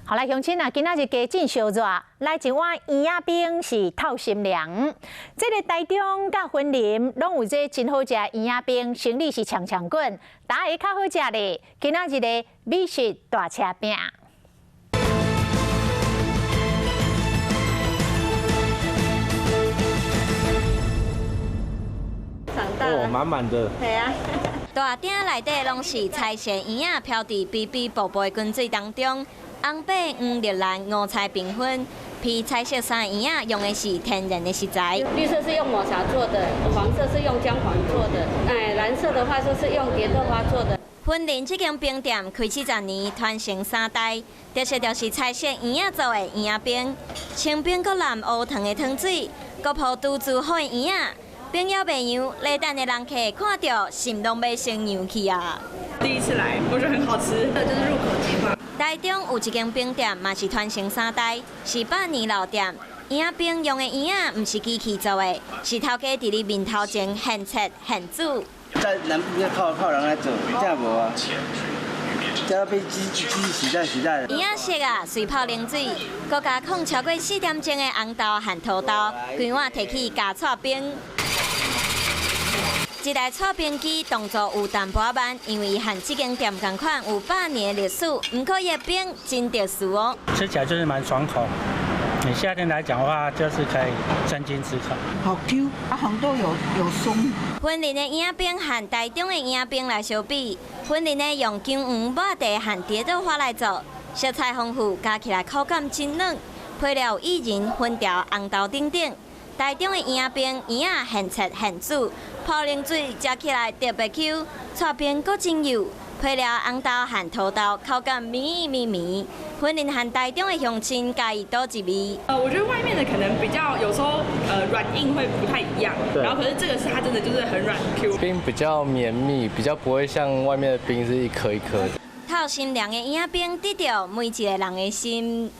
好來，鄉親啊，今仔日加真燒熱，來一碗圓仔冰是透心涼。這个台中佮雲林攏有這真好食圓仔冰，生理是強強滾，佗个較好食咧？今仔日的美食大車拼。哦，滿滿的。係啊。大鼎內底攏是彩色圓仔，飄佇菲菲薄薄的滾水當中。紅白黃綠藍五彩繽紛，披彩色衫圓仔用的是天然的食材。綠色是用抹茶做的，黃色是用薑黃做的，哎，藍色的話就是用蝶豆花做的。雲林這間冰店開70年，傳承三代，特色就是彩色圓仔做的圓仔冰，清冰閣藍烏糖的湯水，閣鋪拄煮好的圓仔，冰猶袂溶，咧等的人客看著心攏欲先溶去啊！第一次來，我覺得很好吃，這就是入口即化。台中有一間冰店，嘛是傳承三代，是百年老店。圓仔冰用的圓仔，毋是機器做的，是頭家佇咧面頭前現切現煮。在南部要靠靠人來做，這無啊。這變機機時代時代。圓仔熟啊，隨泡冷水，閣加控超過4點鐘的紅豆和土豆，規碗提去加剉冰。這台剉冰機動作有淡薄仔慢，因為和這間店仝款有百年的歷史，毋過伊的冰真特殊哦。吃起來就是蠻爽口，你夏天來講的話，就是可以生津止渴。好 Q，啊紅豆有鬆。雲林的圓仔冰和台中的圓仔冰來相比，雲林的用薑黃抹茶和蝶豆花來做，色彩豐富，加起來口感真軟，配料薏仁、粉條、紅豆等等。台中的圓仔冰，圓仔現切現煮，泡冷水食起來特別 Q，剉冰閣真幼，配料紅豆和土豆，口感綿綿綿。雲林和台中的鄉親佮意佗一味？我覺得外面的可能比較有時候，軟硬會不太一樣，然後可是這個是它真的就是很軟 Q。冰比較綿密，比較不會像外面的冰是一顆一顆的。透心涼的圓仔冰，得著每一個人的心。